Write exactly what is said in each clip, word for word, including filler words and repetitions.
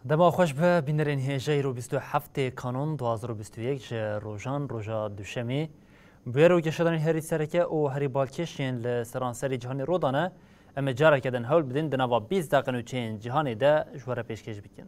Dema xweş be, bînerên hêja, îro bîst û heftê Kanon du hazar û bîst û yek ji rojan, roja Duşemê. Bûyer û geşedanên herî sereke û herî balkêş yên li seranserî cîhanê rû dane, em ê careke din hewl bidin di nava bîst deqe nûçeyên cîhanê de ji we re pêşkêş bikin.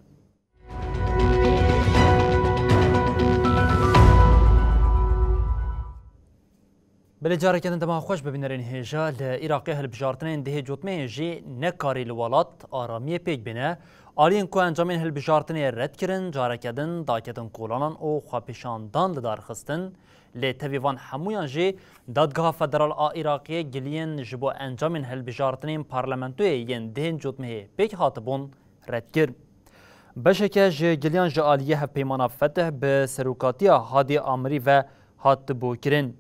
Belê, careke din dema xweş be, bînerên hêja. Li Iraqê hilbijartinên dehê cotmehê jî nekarî li welat aramiyê pêk bêne. Aliyên ku encamên hilbijartinê red kirin, careke din daketin kolanan û xwepêşandan li dar xistin. Lê tevî van hemûyan jî Dadgeha Federal a Iraqê giliyên ji bo encamên hilbijartinên parlamentoyê yên dehên cotmehê pêk hatibûn red kir. Beşeke ji giliyan ji aliyê Hevpeymana Fetih bi serokatiya Hadî Amirî ve hatibû kirin.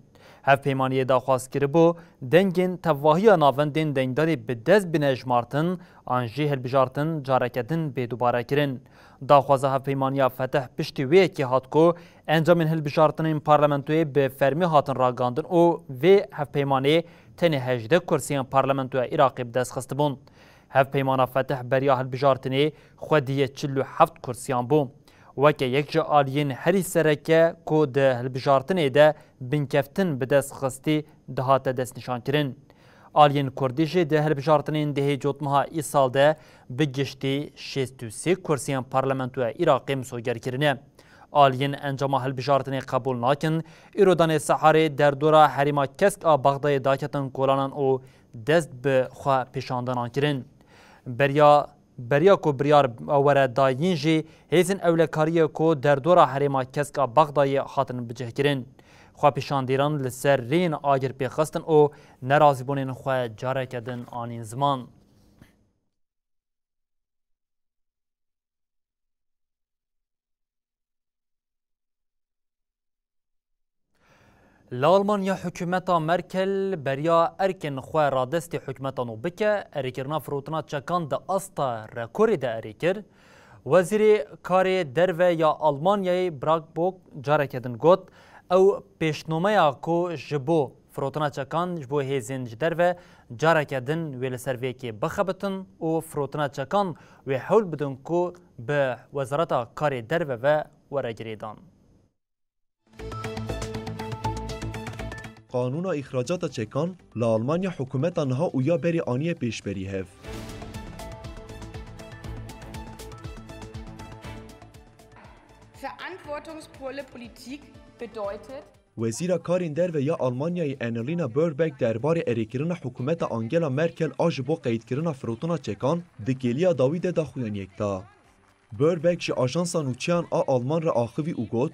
Hevpeymaniyê daxwaz kiribû dengên tevahiya navendên dengdarî bi dest bine ejmartin, an jî hilbijartin careke din bê dubare kirin. Daxwaza Hevpeymaniya Fetih piştî wê yekê hat ku encamên hilbijartinên parlamentoyê bi fermî hatin ragandin û vê hevpeymanê tenê hejdeh kursiyên parlamentoya Iraqê bi dest xistibûn. Hevpeymana Fetih beriya hilbijartinê xwediyê çil û heft kursiyan bû. Weke yek ji aliyên herî sereke ku di hilbijartinê de binkeftin bi dest xistî dihate destnîşankirin. Aliyên Kurdî jî di hilbijartinên dehê cotmeha îsal de bi giştî şêst û sê kursiyên parlamentoya Iraqê misoger kirine. Aliyên encama hilbijartinê qebûl nakin, îro danê Seharê derdora herêma kesk a Bexdayê daketin kolanan û dest bi xwe pêşandanan kirin. Beriya, beriya ku biryar were dayîn jî, hêzên ewlekariyê ku derdora herêma kesk a Bexdayê hatin bicihkirin. Xwepêşandîran li ser rêyên agir pêxistin û nerazîbûnên xwe careke din anîn ziman. Li Almanya hikûmeta Merkel beriya erkên xwe radestî hikûmeta nû bike, erêkirina firotina çekan di asta rekorê de erê kir. Wezîrê Karê Derve ya Almanyayê Baerbock careke din got, ew pêşnomeya ku ji bo firotina çekan ji bo hêzên ji derve careke din wê li ser vê yekê bixebitin û firotina çekan wê hewl bidin ku bi Wezareta Karê Derve ve were girêdan. Qanûna îxracata çekan li Almanya hikûmeta niha û ya berê aniye pêşberî hev. Verantwortungsvolle Politik bedeutet, Wezîra Karên Derve ya Almanyayê Annalena Baerbock derbarê erêkirina hikûmeta Angela Merkel a ji bo qeydkirina firotina çekan di kêliya dawî de daxuyaniyek da. Baerbock ji ajansa nûçeyan a Alman re axivî û got,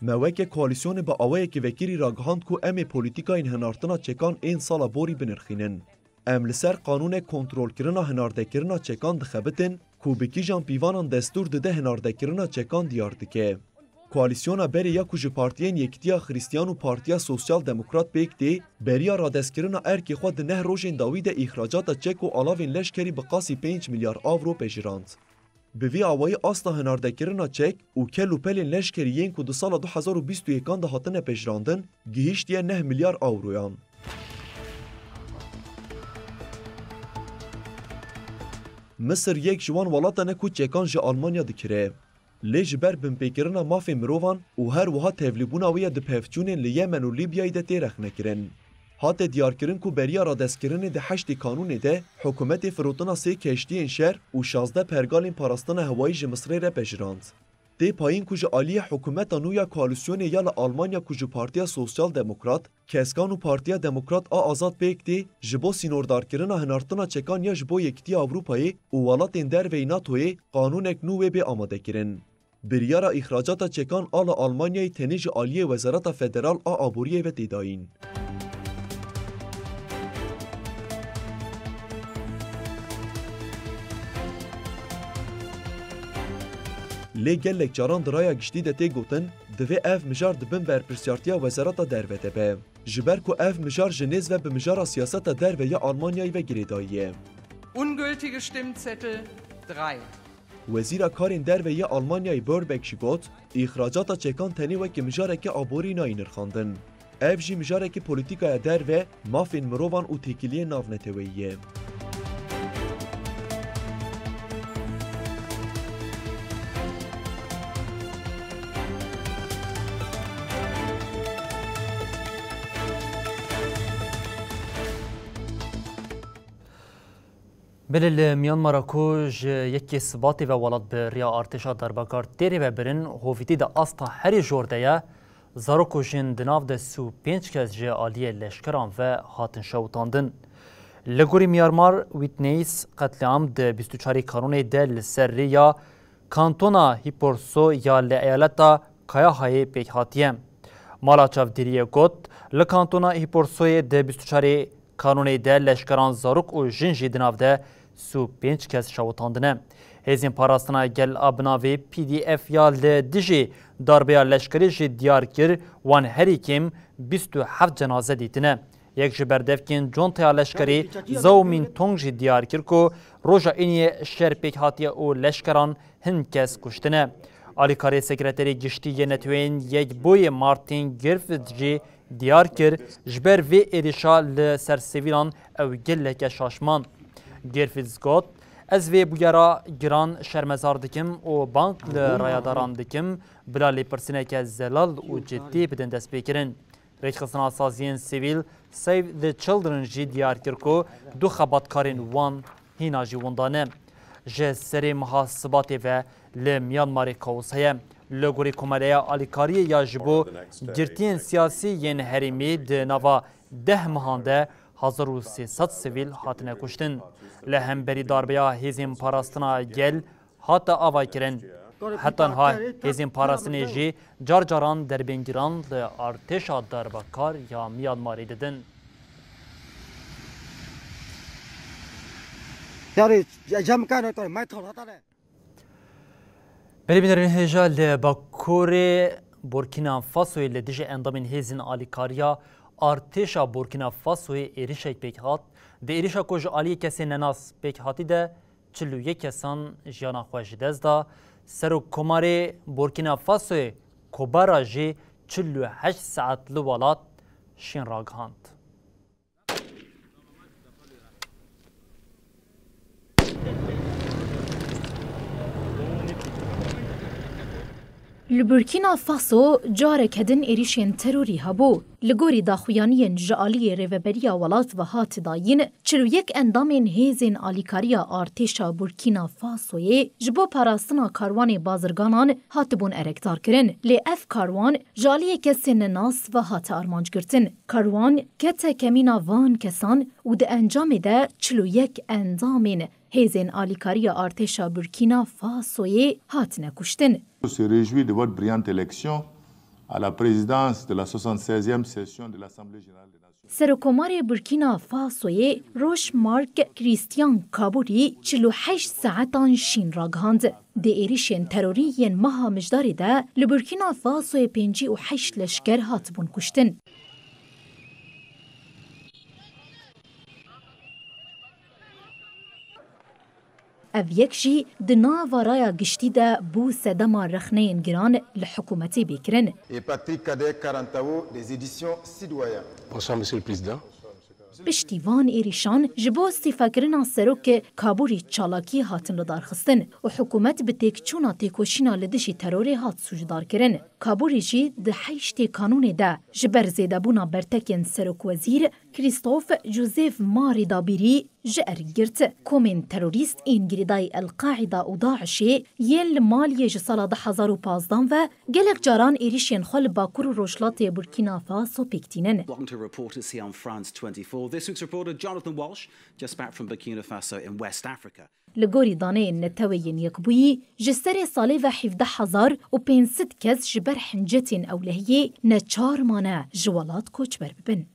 Me weke koalîsyonê bi awayekî vekirî ragihand ku em ê polîtîkayên hinartina çekan ên sala borî binirxînin. Em li ser qanûnek kontrolkirina hinardekirina çekan dixebitin ku bi kîjan pîvanan destûr dide hinardekirina çekan diyar dike. Koalîsyona berê ya ku ji Partiyên Yekitiya Xrîstiyan û Partiya Sosyal Demokrat pêk tê, beriya radestkirina erkê xwe di neh rojên dawî de îxracata çek û alavên leşkerî bi qasî pênc milyar avro pejirand. Bi vî awayî asta hinardekirina çek û kel û pelên leşkerî yên ku di sala du hezar û bîst û yekan de hatine pejirandin, gihîştiye neh milyar awroyan. Misir yek ji wan welatan e ku çekan ji Almanya dikire. Lê ji ber binpêkirina mafê mirovan û her wiha tevlîbûna wê ya di pevçûnên li Yemen û Lîbyayê de tê rexnekirin. Hate diyarkirin ku beriya radestkirinê di heştê Kanûnê de hikûmetê firotina sê keştiyên şer û şazdeh pergalên parastina hewayî ji Misrê re pejirand. Tê payîn ku ji aliyê hikûmeta nû ya koalîsyonê ya li Almanya ku ji Partiya Sosyal Demokrat, Keskan û Partiya Demokrat a Azad pêk tê, ji bo sînordarkirina hinartina çekan ya ji bo Yekitiya Ewropayê û welatên derveyî NATOyê qanûnek nû wê bê amadekirin. Biryara îxracata çekan a li Almanyayê tenê ji aliyê Wezareta Federal a Aboriyê ve tê dayîn. Lê gelek caran di raya giştî de tê gotin, divê ev mijar di bin berpirsiyartiya Wezareta Derve de be. Ji ber ku ev mijar ji nêz ve bi mijara siyaseta derve ya Almanyayê ve girêdayî ye. Ungültige Stimmzettel drei. Wezîra Karên Derve yê Almanyayê Baerbock jî got, îxracata çekan tenê weke mijareke aborî nayê nirxandin. Ev jî mijarekî polîtîkaya derve, mafên mirovan û têkiliyên navneteweyî ye. Belê li Myanmara ku ji yekê Sibatê ve welat bi riya artêşa darbekar tê rêvebirin, hovîtî di asta herî jor de ye. Zarok û jin di nav de sî û pênc kes ji aliyê leşkeran ve hatin şewitandin. Li gorî Myanmar Witness, qetlîam di bîst û çarê Kanûnê de li ser rêya kantona Hipporso ya li eyaleta Kayahayê pêk hatiye. Mala çavdêriyê got, li kantona Hipporsoyê di bîst û çarê Kanûnê de leşkeran zarok û jin jî di nav de sî û pênc kes şewitandine. Hêzên parastina gel a bi navê P D F ya li dijî darbeya leşkerî jî diyar kir, wan herî kêm bîst û heft cenaze dîtine. Yek ji berdevkên contaya leşkerî Zaw Min Tong jî diyar kir ku roja îniyê şer pêk hatiye û leşkeran hin kes kuştine. Alîkarê Sekreterê Giştî yê Neteweyên Yekbûyî Martin Griffiths jî diyar kir, ji ber vê êrişa li ser sivîlan ew geleke şaşman. Griffiths got, ez vê bûyera giran şermezar dikim û bang li rayadaran dikim, bila lêpirsîneke zelal û cidî bidin destpêkirin. Rêkxistina saziyên sivîl Save the Children jî diyar kir ku du xebatkarên wan hîna jî winda ne. Ji serê meha Sibatê ve li Myanmarê kaos heye. Li gorî Komeleya Alîkariyê ya ji bo girtiyên siyasî yên herêmî di nava deh mehan de hezar û sê sed sivîl hatine kuştin. Li hemberî darbeya hêzên parastina gel hate avakirin. Heta niha hêzên parastinê jî car caran derbên giran li artêşa darbekar ya Myanmarê didin. Yarî cem kane to, me to hatane. Belê bînerên hêja li Bakurê Burkina Fasoyê li dijî endamên hêzên alîkariya artêşa Burkina Fasoyê êrişek pêk hat. Di êrişa ku ji aliyê kesên nenas pêk hatî de çil û yek kesan jiyana xwe ji dest da. Serokkomarê Burkina Fasoyê Kobara jî çil û heşt saet li welat şîn ragihand. Li Burkina Faso careke din êrîşên terorî hebû. Li gorî daxuyaniyên ji aliyê rêveberiya welat ve hat dayîn, çil û yek endamên hêzên alîkariya artêşa Burkina Fasoyê ji bo parastina karwanê bazirganan hatibûn erekdarkirin. Lê ev karwan ji aliyê kesên nenas ve hate armancgirtin. Karwan kete kemîna van kesan û di encamê de çil û yek endamên hêzên alîkariya artêşa Burkina Fasoyê hatine kuştin. Se réjouit de votre brillante élection à la présidence de la soixante-seizième session de l'Assemblée générale des Nations Unies. Serokkomarê Burkina Fasoyê Roch Marc Christian Kabûrî çil û heşt saetan şîn ragihand. Di êrişên terorî yên meha Mijdarê de li Burkina Fasoyê pêncî û heşt leşker hatibûn kuştin. Ev yek jî di nava raya giştî de bû sedema rexneyên giran li hikûmetê bê kirin. Et Patrick Cadet Karantao des éditions Sidwaya. Bonsoir, Monsieur le Président. Piştî van êrîşan ji bo îstîfekirina serokê Kabûrî çalakî hatin lidarxistin û hikûmet bi têkçûna têkoşîna li dijî terorê hat sûcdarkirin. Kabûrî jî di heştê kanûnê de ji ber zêdebûna bertekên serokwezîr Christophe Joseph Marî Dabîrî ji erk girt. Komên terorîst ên girêdayî El-Qaîda û DAIŞê yên li Maliyê ji sala du hezar û pazdan ve gelek caran êrîşên xwe li Bakur û Rojhilatê Burkina Faso pêk tînin. Welcome to Reporters here on France twenty-four. This week's reporter Jonathan Walsh, just back from Burkina Faso in West Africa. Li gorî daneyên Neteweyên Yekbûyî, ji serê salê ve hevdeh hezar û pênc sed kes ji ber hincetên ewlehiyê neçar mane ji welat koçber bibin.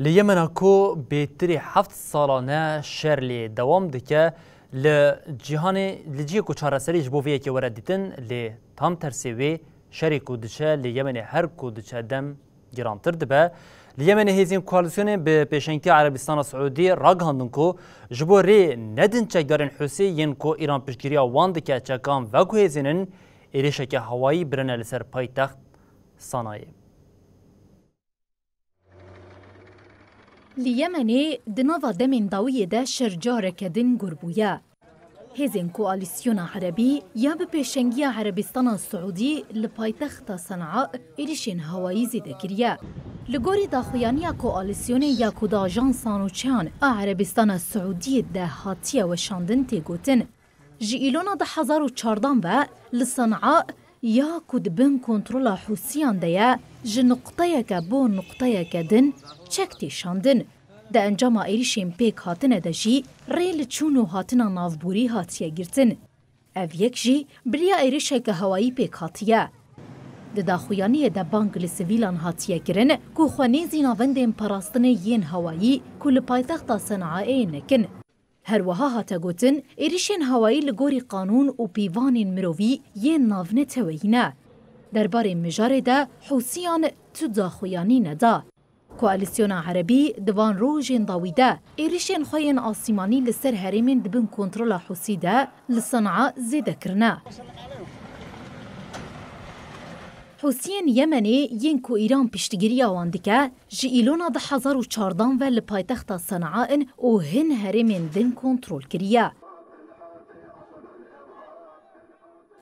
Li Yemena ku bêtirî heft salane şer lê dewam dike, li cîhanê, li cihê ku çareserî ji bo vê yekê were dîtin, lê tam tersê wê, şerê ku diçe li Yemenê her ku diçe dem girantir dibe. Li Yemenê hêzên koalîsyonê bi pêşengtiya Erebistana Siûdî ragihandin ku ji bo rê nedin çekdarên Hûsî yên ku Îran piştgiriya wan dike çekan veguhêzînin, êrişeke hewayî birine li ser paytext Sanayê. Li Yemenê di nava demên dawiyê de şer careke din gur bûye. Hêzên Koalîsyona Erebî ya bi pêşengiya Erebistana Siûdî li paytexta Sen'a êrişên hewayî zêde kiriye. Li gorî daxuyaniya koalîsyonê ya ku di ajansan û çeyan a Erebistana Siûdiyê de hatiye weşandin tê gotin, ji Îlona du hezar û çardan ve li Sen'a ya ku di bin kontrola Hûsiyan de ye, ji nuqteyeke bo nuqteyeke din çek tê şandin. Di encama êrişên pêk hatine de jî rê li çûn û hatina navborî hatiye girtin. Ev yek jî bi riya êrişeke hewayî pêk hatiye. Di daxuyaniyê de bang li sivîlan hatiye kirin ku xwe nêzî navendên parastinê yên hewayî ku li paytexta Sen'ayê nekin. Her wiha hate gotin, êrişên hewayî li gorî qanûn û pîvanên mirovî yên navneteweyî ne. Derbarê mijarê de Hûsiyan tu daxuyanî neda. Koalîsyona Erebî di van rojên dawî de êrişên xwe yên asîmanî li ser herêmên di bin kontrola Hûsî de li Sen'a zêde kirine. Hûsiyên Yemenê yên ku Îran piştgiriya wan dike, ji Îlona du hezar û çardan ve li paytexta Sen'a in û hin herêmên din kontrol kiriye.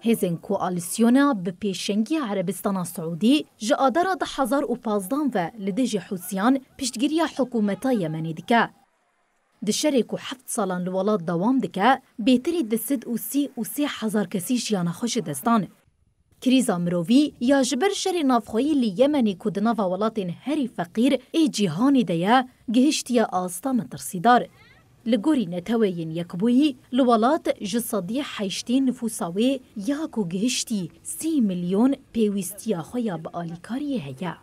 Hêzên Koalîsyona bi pêşengiya Erebistana Siûdî ji Adara du hezar û pazdan ve li dijî Hûsiyan piştgiriya hikûmeta Yemenê dike. Di şerê ku heft salan li welat dewam dike, bêtirî du sed û sî û sê hezar kesî jiyana xwe ji dest dan. Krîza mirovî ya ji ber şerê navxweyî li Yemenê ku di nava welatên herî feqîr ê cîhanê de ye, gihiştiye asta metirsîdar. Li gorî Neteweyên Yekbûyî, li welat ji sedî heştê nifûsa wê ya ku gihiştî sî milyon pêwîstiya xwe ya bi alîkariyê heye.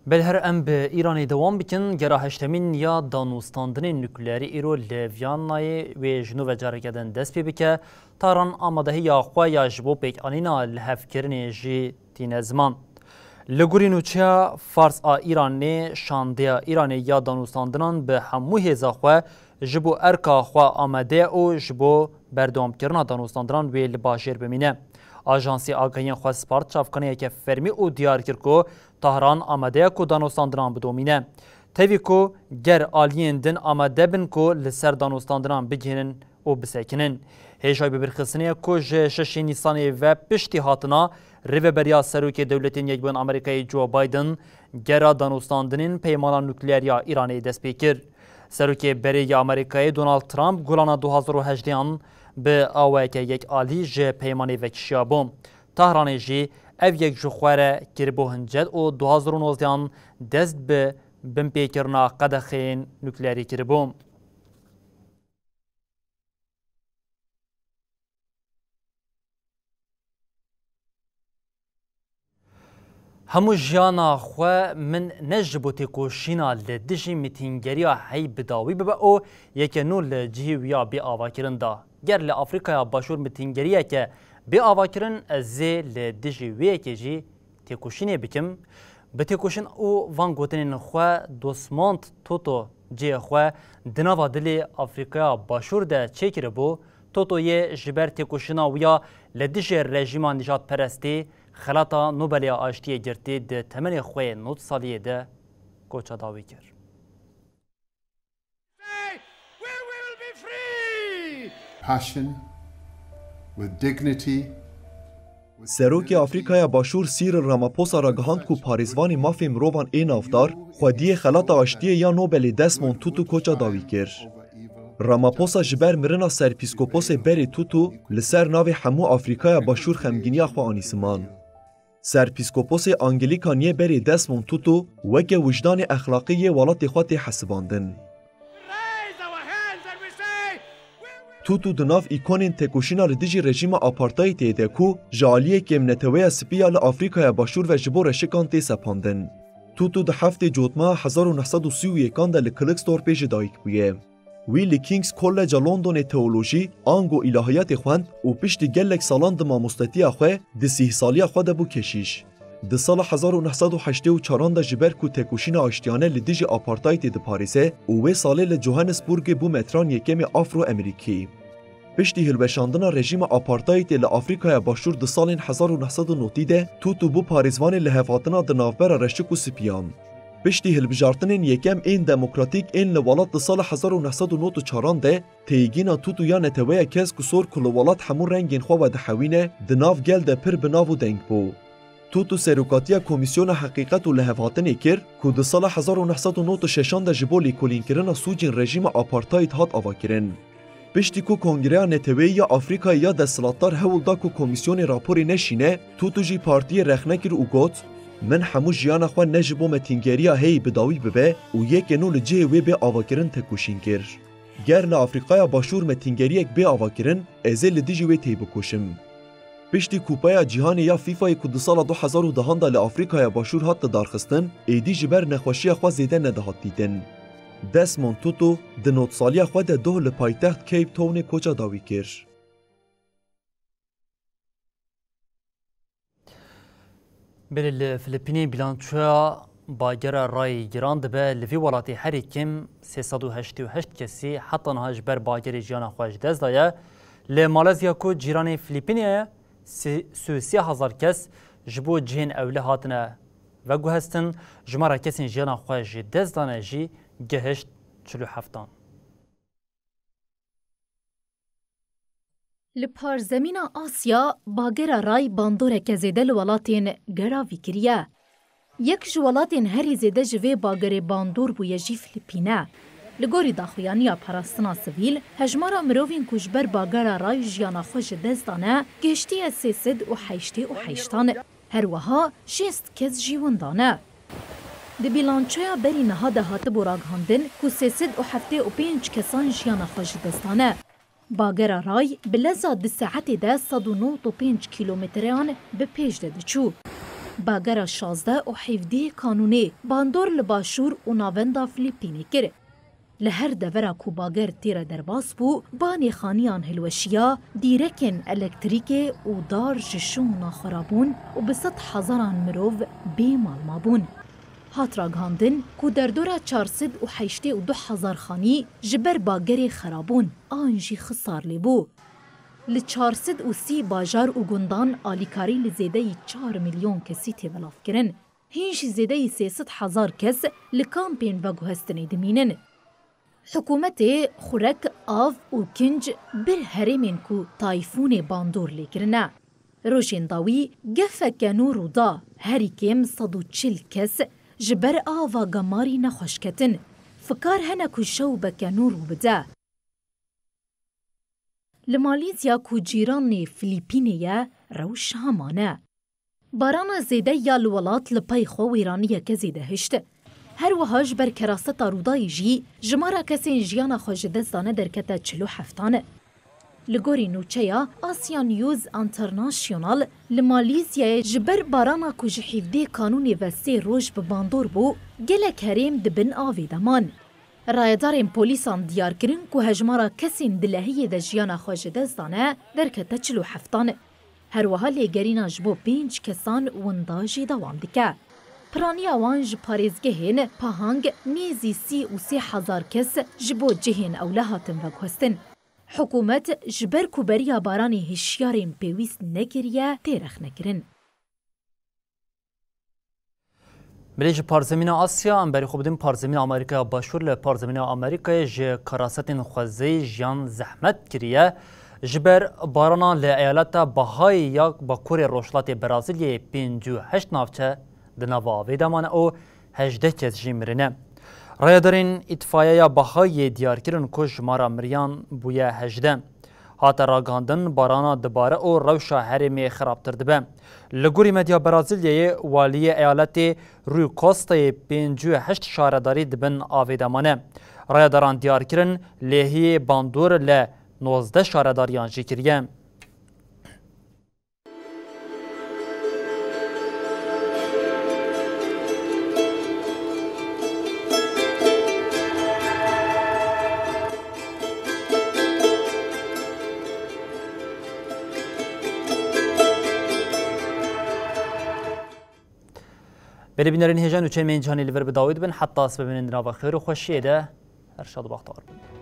Belê her em bi Îranê dewam bikin. Gera heştemîn ya danûstandinên nukleerî îro li Vîyannayê wê ji nû ve careke din dest pê bike. Tahran amadehiya xwe ya ji bo pêkanîna lihevkirinê jî tîne ziman. Li gorî nûçeya Fars a Îranê, şandeya Îranê ya danûstandinan bi hemû hêza xwe ji bo erka xwe amade ye û ji bo berdewamkirina danûstandinan wê li bajêr bimîne. Ajansê agahiyên xwe spart çavkaniyeke fermî û diyar kir ku Tahran amade ye ku danûstandinan bidomîne. Tevî ku ger aliyên din amade bin ku li ser danûstandinan bigihînin û bisekinin. Hêjayî bibîrxistinê ye ku ji şeşê Nîsanê ve piştî hatina Rêveberiya Serokê Dewletên Yekbûyên Amerîkayê Joe Biden gera danûstandinên peymana nukleer ya Îranê dest pê kir. Serokê berê ya Amerîkayê Donald Trump gulana du hazar û hejdehan bi awayeke yekalî ji peymanê vekişiyabû. Tahranê jî ev yek ji xwe re kiribû hincet û du hazar û nozdehan dest bi binpêkirina qedexeyên nukleerî kiribû. Hemû jiyana xwe min ne ji bo têkoşîna li dijî mitîngeriya hey bi dawî bibe û yeke nû li cihê wî ya bê avakirin da. Ger li Afrîkaya Başûr mitîngeriyeke bê avakirin, ez ê li dijî wê yekê jî têkoşînê bikim. Bi têkoşîn û van gotinên xwe Desmond Tutu cihê xwe di nava dilê Afrîkaya Başûr de çêkiribû. Tutu yê ji ber têkoşîna wî ya li dijî rejîma nîjadperestî xelata Nobelê ya Aştiyê girtî di temenê xwe yê nod saliyê de koça dawî kir. Passion, with dignity, with Serokê Afrîkaya Başûr Cyril Ramaphosa ragihand ku parêzvanê mafê mirovan ê navdar xwediyê xelata aştiyê ya Nobelê Desmond Tutu koça dawî kir. Ramaphosa ji ber mirina serpîskoposê berê Tutu li ser navê hemû Afrîkaya Başûr xemgîniya xwe anî ziman. Serpîskoposê Angelikan yê berê Desmond Tutu weke wijdanê exlaqî yê welatê xwe tê hesibandin. Tutu di nav îkonên tekoşîna li dijî rejîma apartayîtê de ku ji aliyê kêmneteweya spî ya li Afrîkaya Başûr ve ji bo reşikan tê sepandin. Tutu di heftê Cotmeha hezar û neh sed û sî û yekan de li Kiliksdorpê ji dayik bûye. Wî li King's College-a Londonê teolojî, ango îlahiyatê xwend û piştî gelek salan di mamostetiya xwe, di sîhsaliya xwe de bû keşîş. Di sala hezar û neh sed û heştê û çaran de ji ber ku tekoşîna aştiyane li dijî apartayîtê diparêze û wê salê li Johannesburgê bû metran yekemê Afro-Emerîkî. Piştî hilweşandina rejîma apartayîtê li Afrîkaya Başûr di salên hezar û neh sed û notî de, Tutu bû parêzvanê lihevhatina di navbera reşik û spiyan. Piştî hilbijartinên yekem ên demokratîk ên li welat di sala hezar û neh sed û nod û çaran de, têgîna Tutu ya neteweya kesk û sor ku li welat hemû rengên xwe vedihewîne, di nav gel de pir bi nav û deng bû. Tutu serokatiya Komîsyona Heqîqet û Lihevhatinê kir ku di sala hezar û neh sed û nod û şeşan de ji bo lêkolînkirina sûcên rejîma apartayît hat avakirin. Piştî ku Kongreya Neteweyî ya Afrîkayê ya desthilatdar hewl da ku komîsyonê raporê neşîne, Tutu jî partiyê rexne kir û got, "Min hemû jiyana xwe ne ji bo metîngeriya heyî bi dawî bibe û yeke nû li cihê wê bê avakirin tekoşîn kir. Ger li Afrîkaya Başûr metîngeriyek bê avakirin, ez ê li dijî wê têbikoşim." Piştî Kupeya Cîhanê ya FIFAyê ku di sala du hezar û dehan de li Afrîkaya Başûr hat lidarxistin, êdî ji ber nexweşiya xwe zêde nedihat dîtin. Desmond Tutu di nodsaliya xwe de doh li paytext Cape Townê koça dawî kir. Belê li Filipînê bîlançoya bagera rayî giran dibe. Li vî welatê herî kêm sê sed û heştê û heşt kesî heta niha ji ber bagerê jiyana xwe ji dest daye. Li Malezya ku cîranê Filipînê ye, sê, sê û sê hezar kes ji bo cihên ewle hatine veguhestin. Jimara kesên jiyana xwe ji dest dane jî gehişt çil û heftan. Li parzemîna Asya, bagera ray bandoreke zêde li welatên geravî kiriye. Yek ji welatên herî zêde ji vê bagerê bandor bûye jî Filipîn e. Li gorî daxuyaniya parastina sivîl, hejmara mirovên ku ji ber bagera ray jiyana xwe ji dest dane, gihiştiye sê sed û heştê û heştan. Her wiha şêst kes jî winda ne. Di bîlançoya berî niha de hatibû ragihandin ku sê sed û heftê û pênc kesan jiyana xwe ji dest dane. Bagera ray bi leza di saetê de sed û nod û pênc kîlometreyan bi pêş de diçû. Bagera şazdeh û hevdeh Kanûnê bandor li başûr û navenda Filîpînê kir. Li her devera ku bager tê re derbas bû, banê xaniyan hilweşiya, dîrekên elektrîkê û dar ji şûna xwe rabûn û bi sed hezaran mirov bê mal mabûn. Hat ragihandin ku derdora çar sed û heştê û du hezar xanî ji ber bagerê xerabûn an jî xisar lêbû. Li çar sed û sî bajar û gundan alîkarî li zêdeyî çar milyon kesî tê belavkirin. Hîn jî zêdeyî sê sed hezar kes li kampên veguhestinê dimînin. Hikûmetê xurek, av û kinc bir herêmên ku tayfûnê bandor lê kirine. Rojên dawî gefeke nû rû da, herî kêm sed û çil kes ji ber ava gemarî nexweş ketin. Fikar hene ku şew beke nû rû bide. Li Malîzya ku cîranê Filîpînê ye, rewş heman e. Barana zêde ya li welat li pey xwe wêraniyeke zêde hişt. Her wiha ji ber keraseta rûdayî jî jimara kesên jiyana xwe ji dest dane derkete çil û heftan. Li gorî nûçeya Asia News International, li Malîzyayê ji ber barana ku ji hevdeh Kanûnê ve sê roj bi bandor bû, gelek herêm di bin avê de man. Rayedarên polîsan diyar kirin ku hejmara kesên di lehiyê de jiyana xwe ji dest dane derkete çil û heftan. Her wiha lêgerîna ji bo pênc kesan winda jî dewam dike. Piraniya wan ji parêzgehên Pahang nêzî sî û sê hezar kes ji bo cihên ewle hatin veguhestin. Hikûmet ji ber ku beriya baranê hişyarên pêwîst nekiriye, tê rexnekirin. Belê ji parzemîna Asya, em berê xwe bidin parzemîna Amerîkaya Başûr. Li parzemîna Amerîkayê ji karasetên xwezayî jiyan zehmet kiriye. Ji ber barana li eyaleta Bahayê ya Bakurê Rojhilatê Brazilyayê pêncî û heşt navçe di nava avê de mane û hejdeh kes jî mirine. Rayedarên îtfayeya Bahayê diyar kirin ku jimara miriyan bûye hejdeh. Hate ragihandin, barana dibare û rewşa herêmê xirabtir dibe. Li gorî medya Brazilyayê, waliyê eyaletê Rui Costayê pêncî û heşt şaredarî di bin avê de mane. Rayedaran diyar kirin, lêhiyê bandor li nozdeh şaredariyan jî kiriye. Belê bînerên hêja, nûçeyên me yên cîhanê li vir bi dawî dibin, heta ez bimînin di nava xêr û xweşiyê de, her şad û bextewar bin.